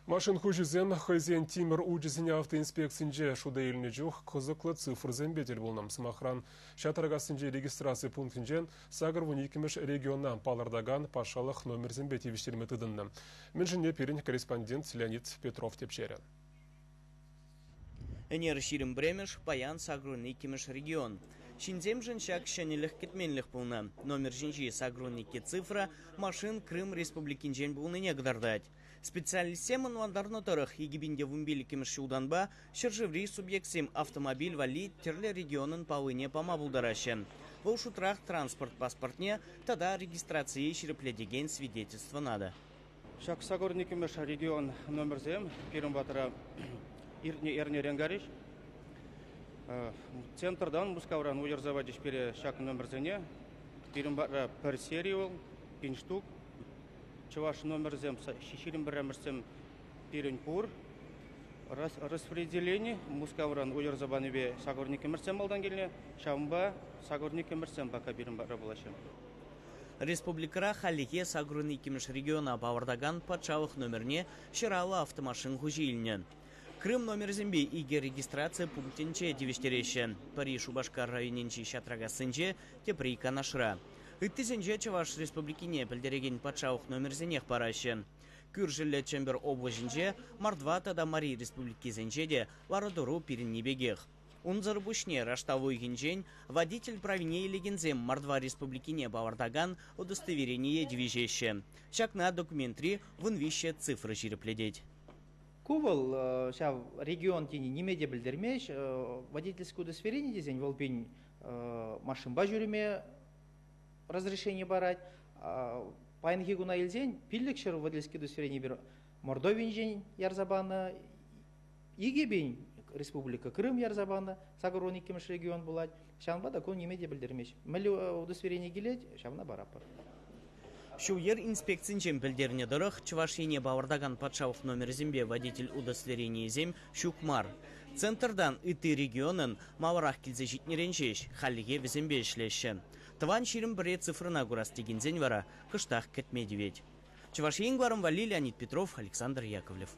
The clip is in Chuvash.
Машин хуҫисем хӑйсен тимӗр учӗсене автоинспекцинче шута илнӗ чух кӑсӑклӑ цифрӑсемпе тӗл пулнӑ. Сӑмахран, Ҫатракассинчи регистраци пунктӗнче 82-мӗш региона палӑртакан патшалӑх номерсемпе тивӗҫтерме тытӑннӑ. Мӗншӗнне пирӗн корреспондент Леонид Петров тӗпчерӗ. Ӗнер 21-мӗш, паян 82-мӗш регион. Ҫынсемшӗн ҫак ҫӗнӗлӗх кӗтменлӗх пулнӑ. Номер ҫинчи 82 цифра машин Крым Республикинчен пулнине кӑтартать. Специалистсем ӑнлантарнӑ тӑрӑх, 2015-мӗш ҫултанпа ҫӗршыври субъектсем автомобиль валли тӗрлӗ регионӑн паллине пама пултараҫҫӗ. Вӑл шутрах транспорт паспортне тата регистрацие ҫирӗплетекен свидетельствӑна та. Ҫак 82-мӗш регион номерсем пирӗн патра иртнӗ эрнерен карӗҫ. Центртан, Мускавран уйӑрса пачӗҫ пире ҫак номерсене. Пирӗн патра пӗр сери вӑл, пин штук. Чӑваш номерсем 21-мӗшсем пирӗн пур. Распределени Мускавран уйӑрса панипе 82-мӗшсем малтан килнӗ. Ҫавӑнпа 82-мӗшсем пока пирӗн патра пулаҫҫӗ. Республикӑра хальлӗхе 82-мӗш региона палӑртакан патшалӑх номерне ҫӑраллӑ автомашин хуҫи илнӗ. Крым номерӗсемпе икӗ регистраци пунктӗнче тивӗҫтереҫҫӗ. Пӗри Шупашкар районӗнчи Ҫатракассинче, тепри Канашра. Ыттисенче Чӑваш Республикине пӗлтерекен патшалӑх номерӗсенех параҫҫӗ. Кӳршӗллӗ Чӗмпӗр облаҫӗнче, Мордва тата Мари республикисенче те лару-тӑру пирӗнни пекех. Унсӑр пуҫне раштав уйӑхӗнчен водитель правине илекенсем Мордва Республикине палӑртакан удостоверение тивӗҫеҫҫӗ. Ҫакна документри 13 цифра ҫирӗплетет. Ку вӑл ҫав регион тени ниме те пӗлтермест. Водительское удостоверение тесен вӑл пин машинпа ҫӳреме разрешение парать. Паянхи куна илсен 500 водительское удостоверение пир Мордовинчен ярса панӑ, 2000 Республика Крым ярса панӑ, 82-мӗш регион пулать. Ҫавӑнпа та ку ниме те пӗлтермест. Мӗнле удостоверение килет, ҫавна паратпӑр. Ҫул-йӗр инспекцинчен пӗлтернӗ тӑрӑх, Чӑваш Ене палӑртакан патшалӑх номерӗсемпе водитель удостоверенийӗсем ҫук мар. Центртан ытти регионӑн маларах килсе ҫитнӗрен ҫеҫ хальлӗхе вӗсемпе ӗҫлеҫҫӗ. Тӑван 21 цифрӑна курас текенсен вара кӑштах кӗтме тивет. Чӑваш Ен кӑларӑм валли Леонид Петров, Александр Яковлев.